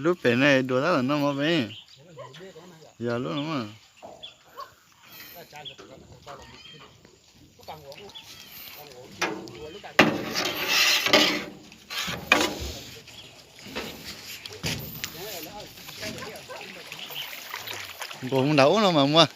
Lub pem ne dua tab tom noj mov pem. Yog lub no mas. Nqus mus nram ub no mas muaj.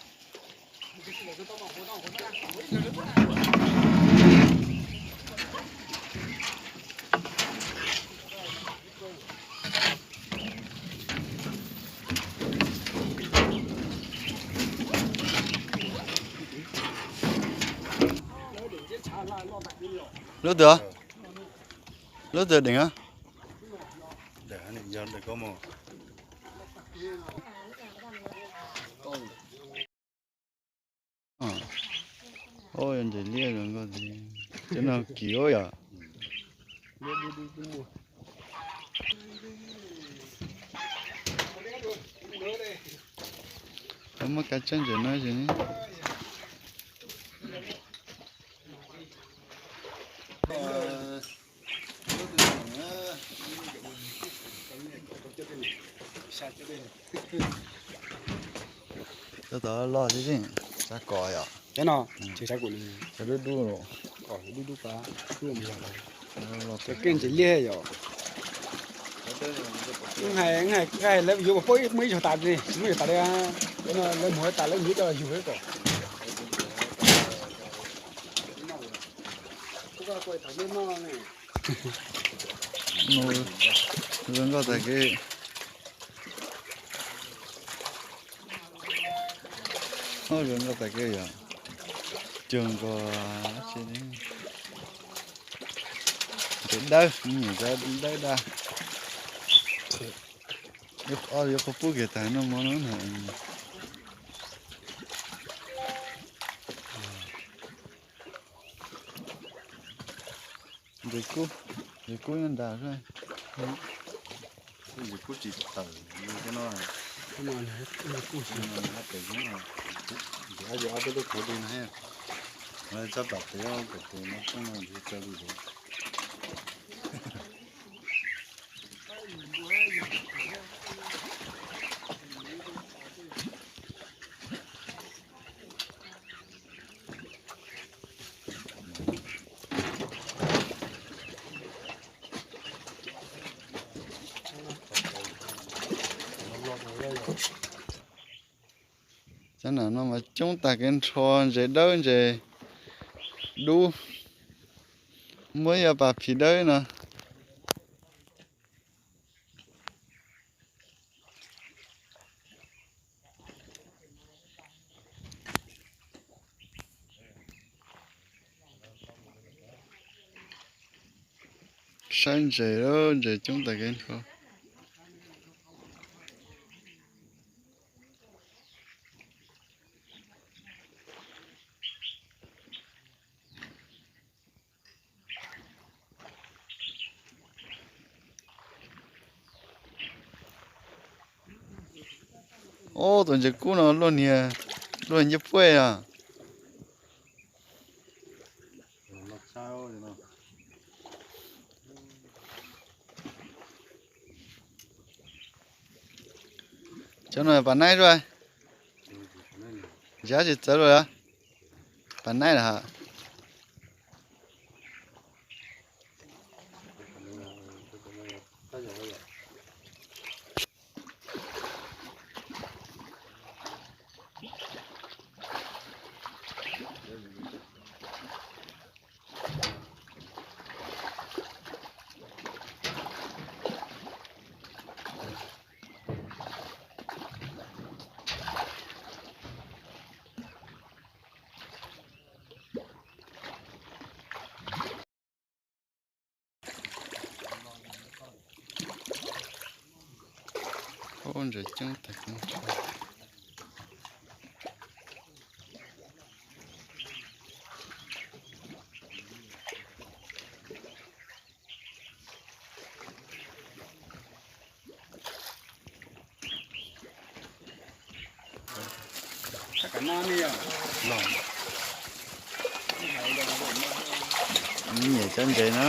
Lub twg? Lub twg deem? Ntses liab zoo nkauj tiag. Cov no kim yom. Muab kav tsawb ntses no ces. Tab tom loj tib si, sab kom yom. Cov no, cov dub dub, dub dub pa, dub, cov keej ntses liab yom. Hais, hais lawv yuav puab muaj ib zaug tas li, tsis muaj zaug tas li. Cov no lawv mus tas lawv yuav coj los yug kom. Zoo nkauj tag kev. Zoo nkauj tag kev yom. Cuag nkaus ntses dawb, nyiam cov dawb dawb. Yuav qhov pub kiag tas noj mov no na. Ntses kub, ntses kub nyob nrad xwb. Ntses kub tsis tawm li no. Ntses kub tsis tawm, ntses ob, ob peb tug kauv li no. Tsob pam tes, pam tes no poob no ntses tsaws li ntawd. Cov nam no mas coob tag kev nrho, ntses dawb ntses dub, muaj ib yam pas phim dawb no. Saib ntses, ntses coob tag kev nrho. Ob, tus ntses kub no luaj niag, luaj ncej puaj os. Cov no pas naib zuj, ntsia tsis txawv lawm, pas naib lawm hos. Ntses coob tag kev nrho. Nyiam cov ntses no.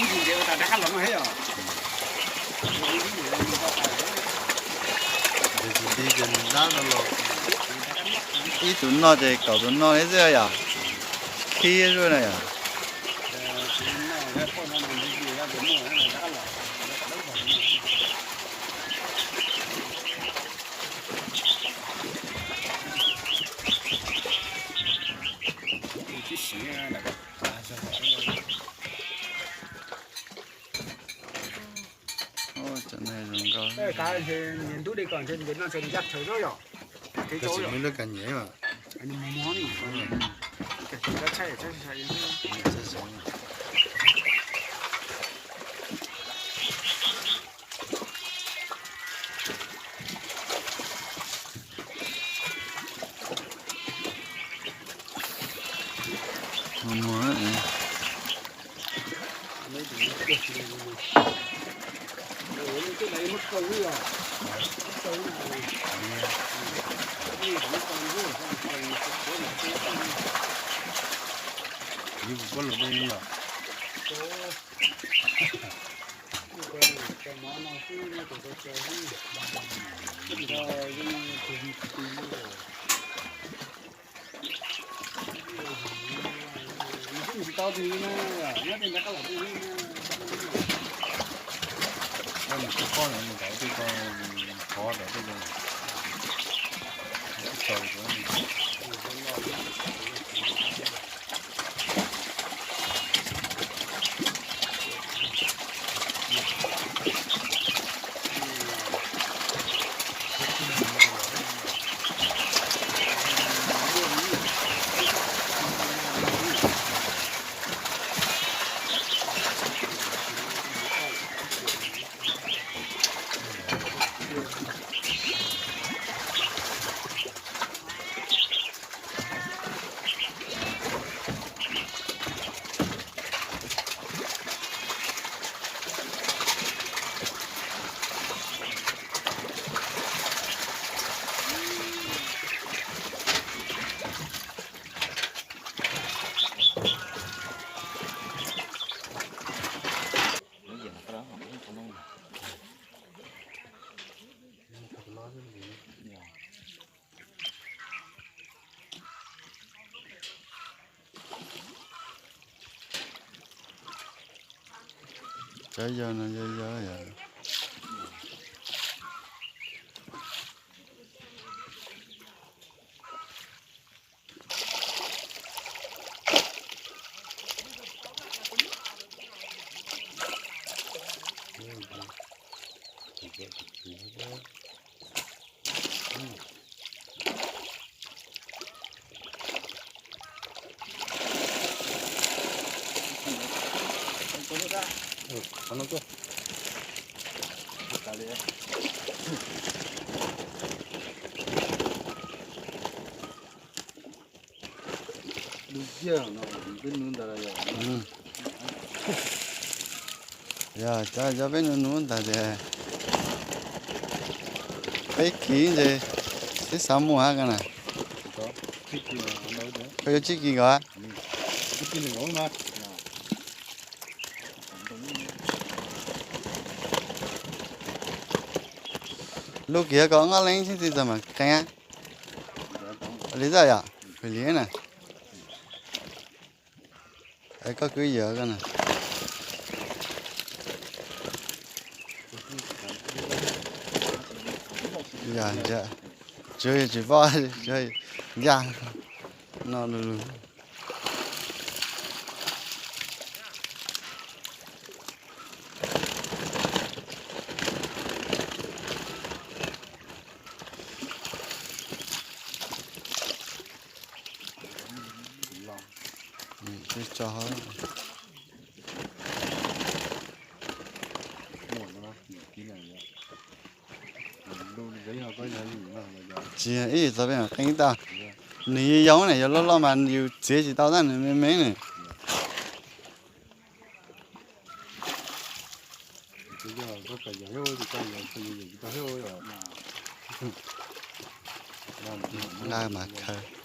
Ib ntses ntses tas rov qab los no thiab yom. Ces ntab no los ib tug no ces kaum tus no li xwb yom. Khib zuj na yom. Ub, cov no zoo nkauj. Niaj ntub li kom ntshe nws ncaj rhawv zoj yom. Koj tsis muaj lub kab nyiav mas. Cov yau no yau yau yom. Yog cov, cov peb nug nug ntawd tias peb kis ntshe twb xav muaj hab ko na. Koj yuav tsib kis ko. Lub kis ko ob leeg xwb txiv txawm mam qee. Li txawj yom, hwm li na. Koj kwv yam ko na. Yog ntsia, tsuav yog tsis paub, tsuav ncaj no lug lug. Tso, tsis ib yam txog peb mam qee tau. Nws yog yau na, yog loj loj mas yus txiav tsis tau tab, nws me me na. Nqa mas khaws.